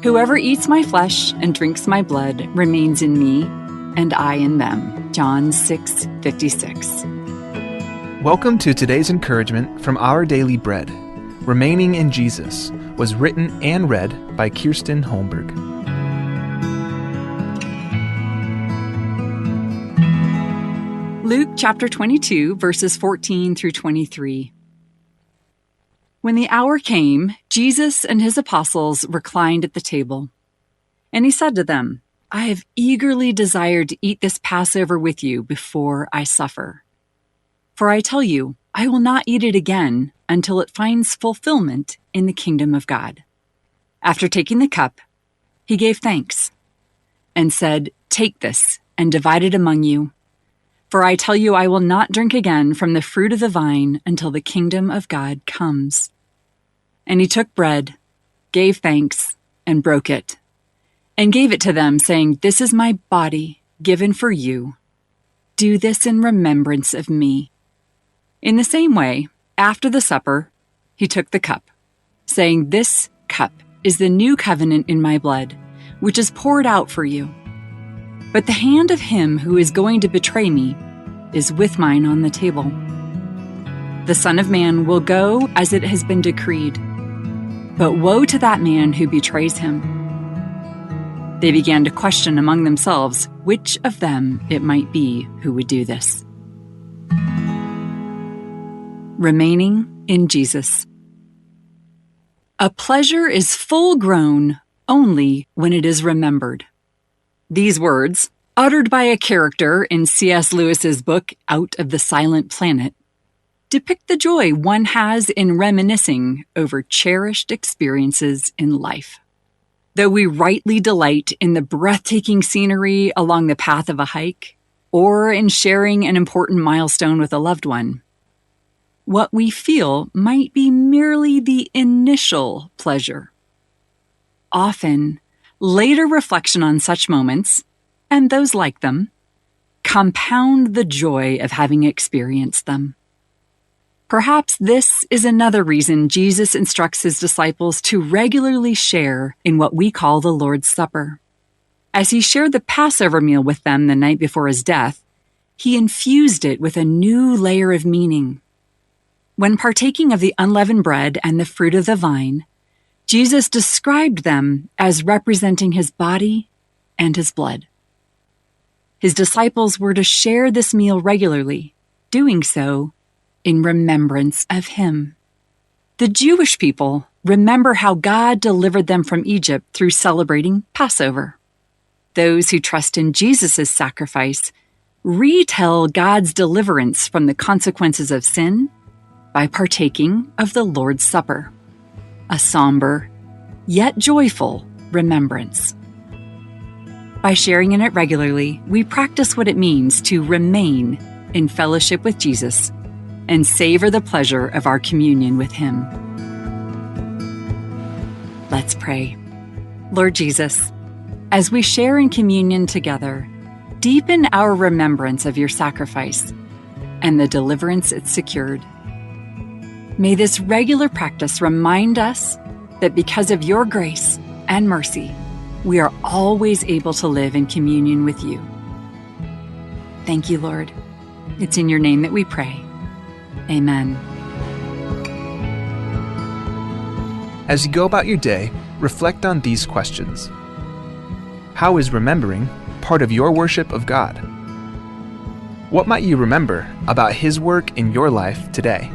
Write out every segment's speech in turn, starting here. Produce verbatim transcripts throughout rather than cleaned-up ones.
Whoever eats my flesh and drinks my blood remains in me, and I in them. John six fifty-six. Welcome to today's encouragement from Our Daily Bread. Remaining in Jesus was written and read by Kirsten Holmberg. Luke chapter twenty-two, verses fourteen through twenty-three. When the hour came, Jesus and his apostles reclined at the table. And he said to them, "I have eagerly desired to eat this Passover with you before I suffer. For I tell you, I will not eat it again until it finds fulfillment in the kingdom of God." After taking the cup, he gave thanks and said, "Take this and divide it among you. For I tell you, I will not drink again from the fruit of the vine until the kingdom of God comes." And he took bread, gave thanks, and broke it, and gave it to them, saying, "This is my body given for you. Do this in remembrance of me." In the same way, after the supper, he took the cup, saying, "This cup is the new covenant in my blood, which is poured out for you. But the hand of him who is going to betray me is with mine on the table. The Son of Man will go as it has been decreed, but woe to that man who betrays him." They began to question among themselves which of them it might be who would do this. Remaining in Jesus. A pleasure is full grown only when it is remembered. These words, uttered by a character in C S Lewis's book Out of the Silent Planet, depict the joy one has in reminiscing over cherished experiences in life. Though we rightly delight in the breathtaking scenery along the path of a hike, or in sharing an important milestone with a loved one, what we feel might be merely the initial pleasure. Often, later reflection on such moments, and those like them, compound the joy of having experienced them. Perhaps this is another reason Jesus instructs his disciples to regularly share in what we call the Lord's Supper. As he shared the Passover meal with them the night before his death, he infused it with a new layer of meaning. When partaking of the unleavened bread and the fruit of the vine, Jesus described them as representing his body and his blood. His disciples were to share this meal regularly, doing so in remembrance of him. The Jewish people remember how God delivered them from Egypt through celebrating Passover. Those who trust in Jesus' sacrifice retell God's deliverance from the consequences of sin by partaking of the Lord's Supper, a somber yet joyful remembrance. By sharing in it regularly, we practice what it means to remain in fellowship with Jesus and savor the pleasure of our communion with him. Let's pray. Lord Jesus, as we share in communion together, deepen our remembrance of your sacrifice and the deliverance it secured. May this regular practice remind us that because of your grace and mercy, we are always able to live in communion with you. Thank you, Lord. It's in your name that we pray. Amen. As you go about your day, reflect on these questions. How is remembering part of your worship of God? What might you remember about his work in your life today?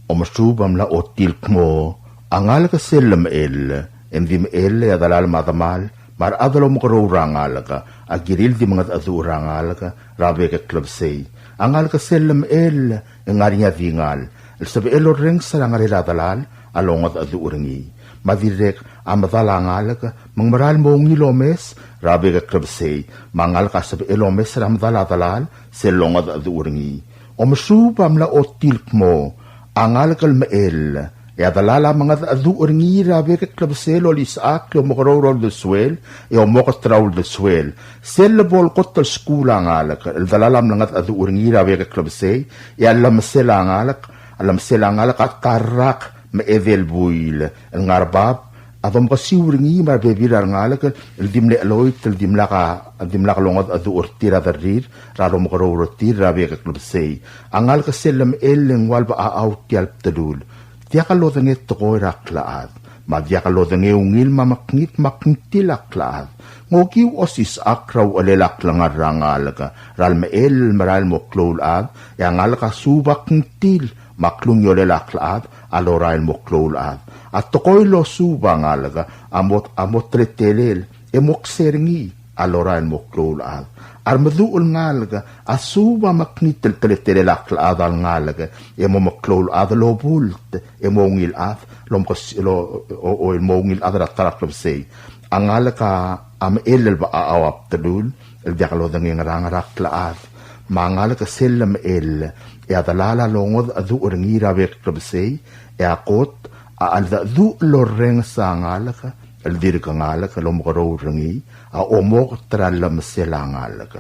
Omesuub a mla ochotii el kmo a ngalek sel lemechell, e ng di mechell e a delal me a demal me a rechad el omekeroul er a ngalek a kirir el di mengedecheduch er a ngalek er a bek el klebesei. A ngalek sel lemechell e ng ngar er ngii a dingal el sebechel orrenges er a ngerel a delal a longedecheduch er ngii. Me a dirrek a medal a ngalek me ng meral mo ungil omes er a bek el klebesei, me a ngalek a sebechel omes er a medal a delal sel longedecheduch er ngii. Omesuub a mla ochotii el kmo a ngalek el mechell E a delal a mengedecheduch er ngii er a bek el klebesei el olisechakl e omekeroul er a uldesuel, e omoket er a uldesuel. Sel lebo el kot el skuul a ngalek, el delal a mlengedecheduch er ngii er a bek el klebesei, e a llemesel a ngalek, a llemesel a ngalek a ta el rak me a edei el buil, el ngar bab, a domkesiu er ngii me a rebebil er a rengalek el di mle cheloit el dimlak a, dimlak longedecheduch er tir a derrir er a lomekeroul er tir er a bek el klebesei. A ngalek sel lemechell e ng ua el bechachau tia el bdelul. Diak lodengei tekoi er a klechad, me a diak lodengei ungil me a mekngit me a kngtil a klechad. Ng okiu osisechakl er a uchelel a klengar er a ngalek er a lemechell el merael el mo klou el chad, e a ngalek a suub a kngtil me a klungiolel a klechad a lorael el mo klou el chad. A tekoi el losuub a ngalek a mo, a mo teletelel e mo kser ngii a lorael el mo klou el chad. A remeduch el ngalek a suub a mekngit el teletelel a klechad a lengalek e mo meklou el chad el obult e mo ungil chad el omkes-, el o-, o-, o-, el mo ungil chad er a ta er a klebesei. A ngalek a mechell el bechachau a bdelul el diak lodengei ngerang er a klechad. Me a ngalek sel lemechell e a delal a longedecheduch er ngii er a bek el klebesei, e a kot a cheldecheduch el lorrenges a ngalek el dirk ngalek el omekeroul er ngii a omoket er a llemesel a ngalek.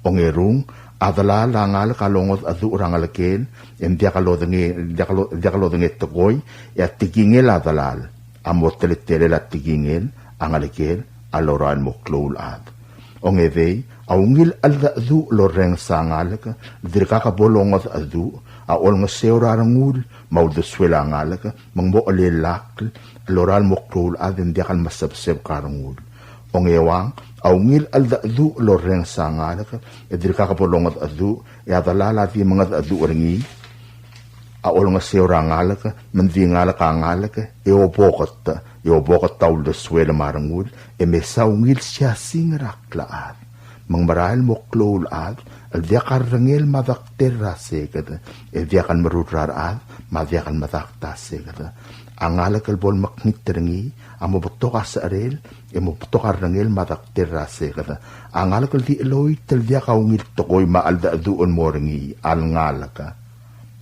Ongerung, a delal a ngalek a longedecheduch er a ngelekel e ng diak lodengei, diak lo-, diak lodengei tekoi, e a tekingel a delal a mo teletelel a tekingel a ngelekel a lorael el mo klou el chad. Ongedei, a ungil cheldecheduch el lorrenges a ngalek el dirkak bo longedecheduch a olengeseu er a rengul me a uldesuel a ngalek me ng mo chelellakl el lorael el mo klou el chad e ng diak el mesebsebek a rengul. Ongeuang, a ungil cheldecheduch el lorrenges a ngalek el dirkak bo longedecheduch e a delal a di mengedecheduch er ngii a olengeseu er a ngalek me ng di ngalek a ngalek e oboket, e oboket a uldesuel me a rengul e mesa ungil siasing er a klechad. Me ng merael el mo klou el chad el diak a rrengel me a dektel er a seked, e diak el merur er a rechad me a diak el medakt a seked. A ngalek el bo lemekngit er ngii a mo betok a secherel e mo betok a rrengel me a dektel er a seked. A ngalek el di cheloit el diak a ungil tekoi me a cheldecheduch el mo er ngii a lengalek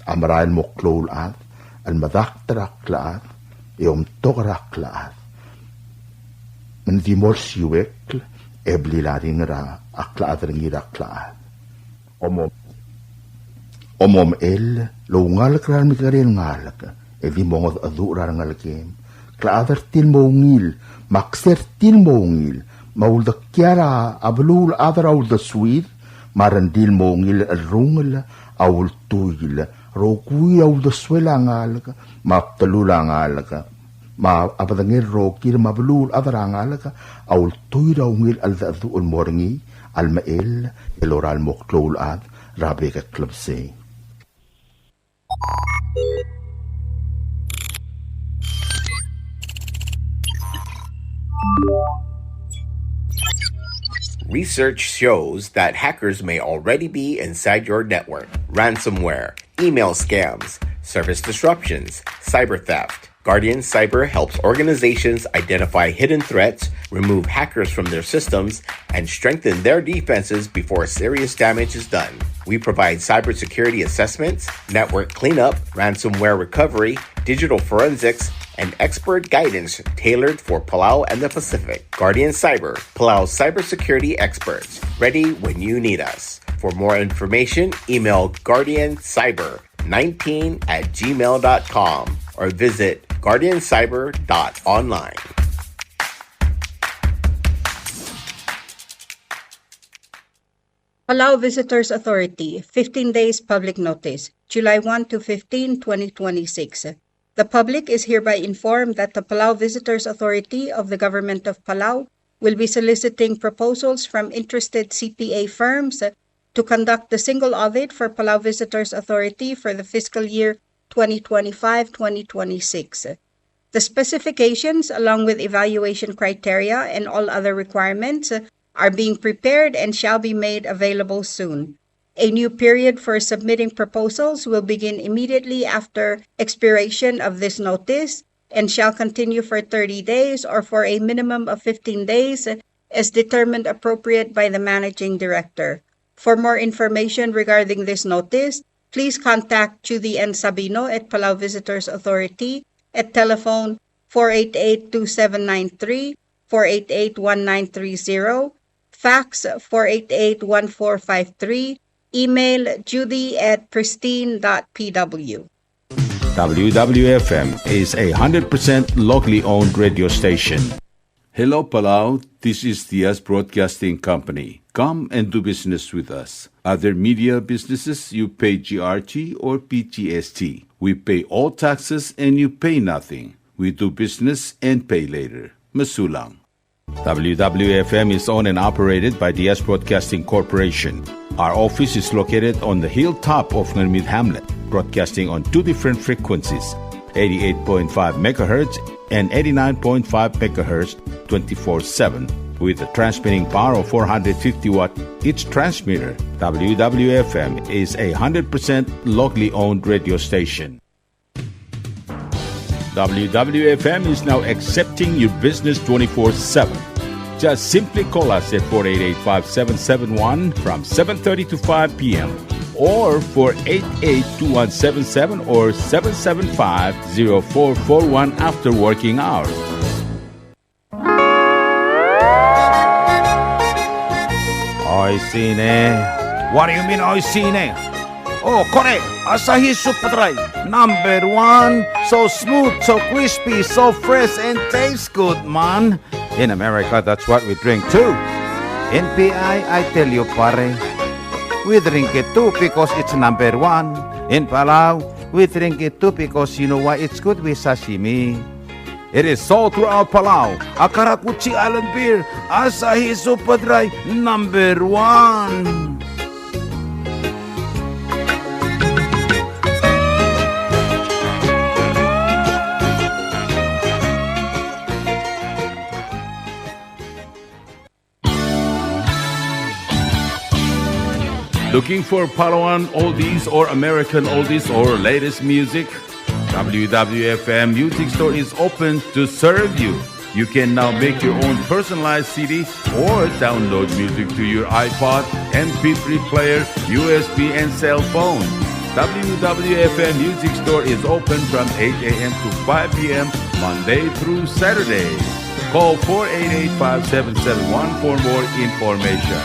a merael el mo klou el chad el medakt er a klechad e omtok er a klechad. Me ng di mo olsiuekl e blil a ringel er a klechad er ngii er a klechad. Omo-, omomechell el oungalek er a remekekerei el ngalek e di mongedecheduch er a rengelekem. Klechad er tir el mo ungil me a kser tir el mo ungil me a uldekial a beluulechad er a uldesuir me a rengrir el mo ungil el cherrungel a ultuil, rokui a uldesuel a ngalek me a bdelul a ngalek me a bedengel rokir me a beluulechad er a ngalek a ultuil er a ungil cheldecheduch el mo er ngii a lemechell el lorael el mo klou el chad er a bek el klebesei. Research shows that hackers may already be inside your network. Ransomware, email scams, service disruptions, cyber theft. Guardian Cyber helps organizations identify hidden threats, remove hackers from their systems, and strengthen their defenses before serious damage is done. We provide cybersecurity assessments, network cleanup, ransomware recovery, digital forensics, and expert guidance tailored for Palau and the Pacific. Guardian Cyber, Palau's cybersecurity experts, ready when you need us. For more information, email guardian cyber nineteen at gmail dot com or visit guardian cyber dot online. Palau Visitors Authority, fifteen days public notice, July one to fifteen, twenty twenty-six. The public is hereby informed that the Palau Visitors Authority of the Government of Palau will be soliciting proposals from interested C P A firms to conduct the single audit for Palau Visitors Authority for the fiscal year twenty twenty-five, twenty twenty-six. The specifications, along with evaluation criteria and all other requirements, are being prepared and shall be made available soon. A new period for submitting proposals will begin immediately after expiration of this notice and shall continue for thirty days or for a minimum of fifteen days as determined appropriate by the managing director. For more information regarding this notice, please contact Judy N. Sabino at Palau Visitors Authority at telephone four eight eight two seven nine three, four eight eight one nine three zero, fax four eight eight one four five three, email judy at pristine dot p w. W W F M is a hundred percent locally owned radio station. Hello, Palau. This is Diaz Broadcasting Company. Come and do business with us. Other media businesses, you pay G R T or P G S T. We pay all taxes and you pay nothing. We do business and pay later. Mesulang. W W F M is owned and operated by Diaz Broadcasting Corporation. Our office is located on the hilltop of Ngermid Hamlet, broadcasting on two different frequencies, eighty-eight point five megahertz and eighty-nine point five megahertz, twenty-four seven, with a transmitting power of four hundred fifty watt each transmitter. W W F M is a hundred percent locally owned radio station. W W F M is now accepting your business twenty-four seven. Just simply call us at four eight eight, five seven seven one from seven thirty to five p m, or four eight eight, two one seven seven or seven seven five, zero four four one after working hours. Oishii ne. What do you mean, oishii ne? Oh, kore, Asahi Super Dry, number one. So smooth, so crispy, so fresh, and tastes good, man. In America, that's what we drink too. In P I, I tell you, pare, we drink it too because it's number one. In Palau, we drink it too because you know why? It's good with sashimi. It is sold throughout Palau. A karakuchi island beer, Asahi Super Dry, number one. Looking for Palauan oldies or American oldies or latest music? W W F M Music Store is open to serve you. You can now make your own personalized C D or download music to your iPod, M P three player, U S B, and cell phone. W W F M Music Store is open from eight a m to five p m, Monday through Saturday. Call four eight eight, five seven seven one for more information.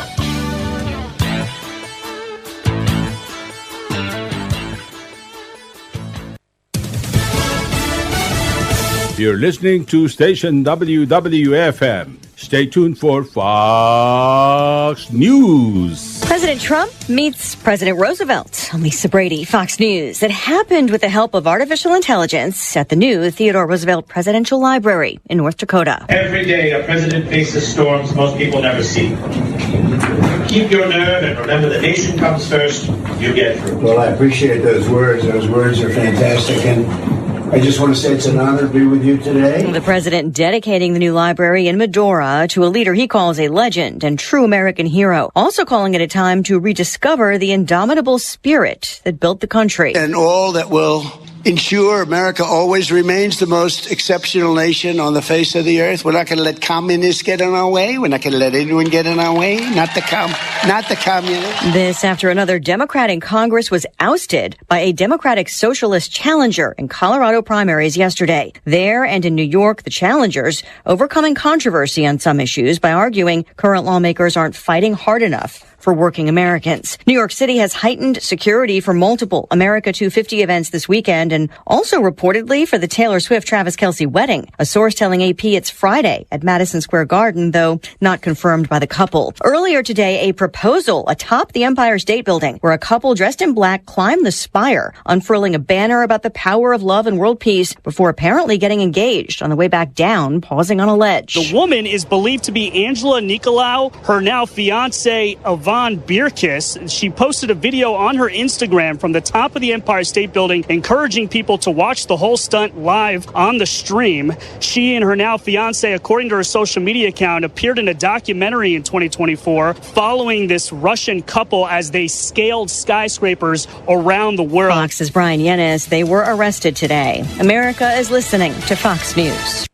You're listening to station W W F M. Stay tuned for Fox News. President Trump meets President Roosevelt. I'm Lisa Brady, Fox News. It happened with the help of artificial intelligence at the new Theodore Roosevelt Presidential Library in North Dakota. Every day, a president faces storms most people never see. Keep your nerve and remember the nation comes first. You get through. Well, I appreciate those words. Those words are fantastic. And I just want to say it's an honor to be with you today. The president dedicating the new library in Medora to a leader he calls a legend and true American hero, also calling it a time to rediscover the indomitable spirit that built the country. And all that will ensure America always remains the most exceptional nation on the face of the earth. We're not gonna let communists get in our way. We're not gonna let anyone get in our way. Not the com-, not the communists. This after another Democrat in Congress was ousted by a Democratic socialist challenger in Colorado primaries yesterday. There and in New York, the challengers overcoming controversy on some issues by arguing current lawmakers aren't fighting hard enough for working Americans. New York City has heightened security for multiple America two fifty events this weekend and also reportedly for the Taylor Swift Travis Kelce wedding. A source telling A P it's Friday at Madison Square Garden, though not confirmed by the couple. Earlier today, a proposal atop the Empire State Building where a couple dressed in black climbed the spire, unfurling a banner about the power of love and world peace before apparently getting engaged on the way back down, pausing on a ledge. The woman is believed to be Angela Nicolau, her now fiance, Ivan Birkis. She posted a video on her Instagram from the top of the Empire State Building, encouraging people to watch the whole stunt live on the stream. She and her now fiance, according to her social media account, appeared in a documentary in twenty twenty-four following this Russian couple as they scaled skyscrapers around the world. Fox's Brian Yennis. They were arrested today. America is listening to Fox News.